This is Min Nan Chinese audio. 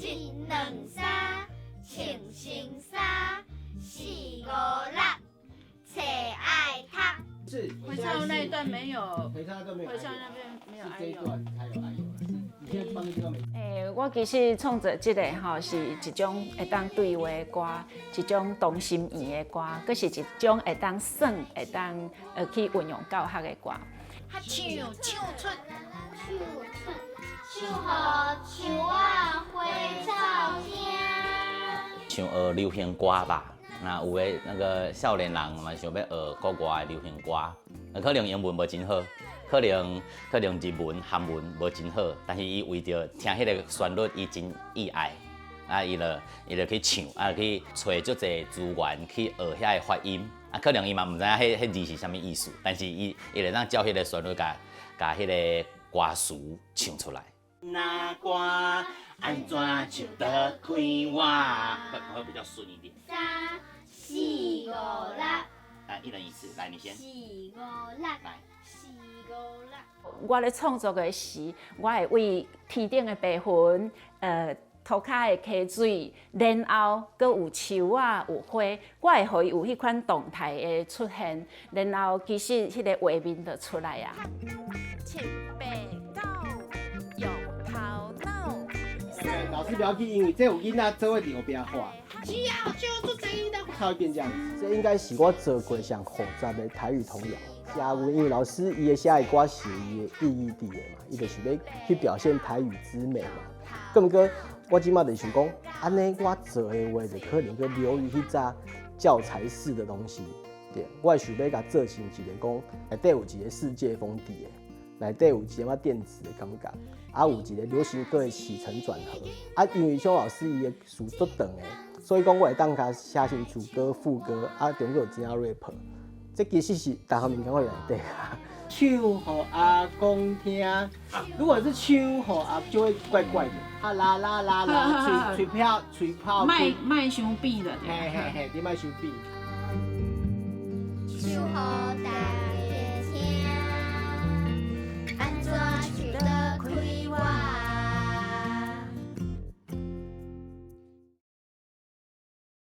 一兩三，穿新衫，四五六，冊愛讀。是，回唱那一段沒有，回唱那段沒有，回唱那邊沒有。是這一段才有哎呦。你現在放的地方沒？我其實創作這个吼是一種會當對話的歌，一種同心圓的歌，閣是一種會當耍、會當去運用教學的歌。唱唱出，唱出，唱予樹仔花草聽。想學流行歌吧，那有的那個少年人嘛想欲學國外的流行歌，可能英文無真好，可能日文、韓文無真好，但是伊為著聽彼个旋律，伊真意愛，啊，伊就去唱，啊，去揣足濟資源去學遐个發音，啊，可能伊嘛毋知影彼字是啥物意思，但是伊會當照彼个旋律共共彼个歌詞唱出來。那歌按怎唱得開我？會比較順一點。三四五六，來，一人一次，來，你先。四五六，來。四五六。我咧創作的時，我會為天頂的白雲，塗跤的溪水，然後閣有樹仔、有花，我會予伊有彼款動態的出現，然後其實彼个畫面就出來啊。七八九，用頭腦。老師不要緊，因為這有囡仔做伙佇後壁畫。只要就做這一它會變這樣子。這應該是我做過上複雜的台語童謠。寫韻，因為老師伊的寫的歌是有伊的意義佇的嘛，伊就是欲去表現台語之美嘛。閣毋過，我這馬就想講，按呢我做的話，就可能閣流於彼早教材式的東西。對，我會想欲共做成一個講，內底有一個世界風佇的，內底有一點仔電子的感覺，啊有一個流行歌的起承轉合。啊，因為像老師伊的詞足長的，所以講我會當共寫成主歌、副歌，啊中間有一點 rap。這其實是逐項物件會內底啊。唱予阿公聽，如果是唱予阿就會怪怪的。啊啦啦啦啦，喙喙泡喙泡。莫莫傷扁的。嘿嘿嘿，你莫傷扁。唱予大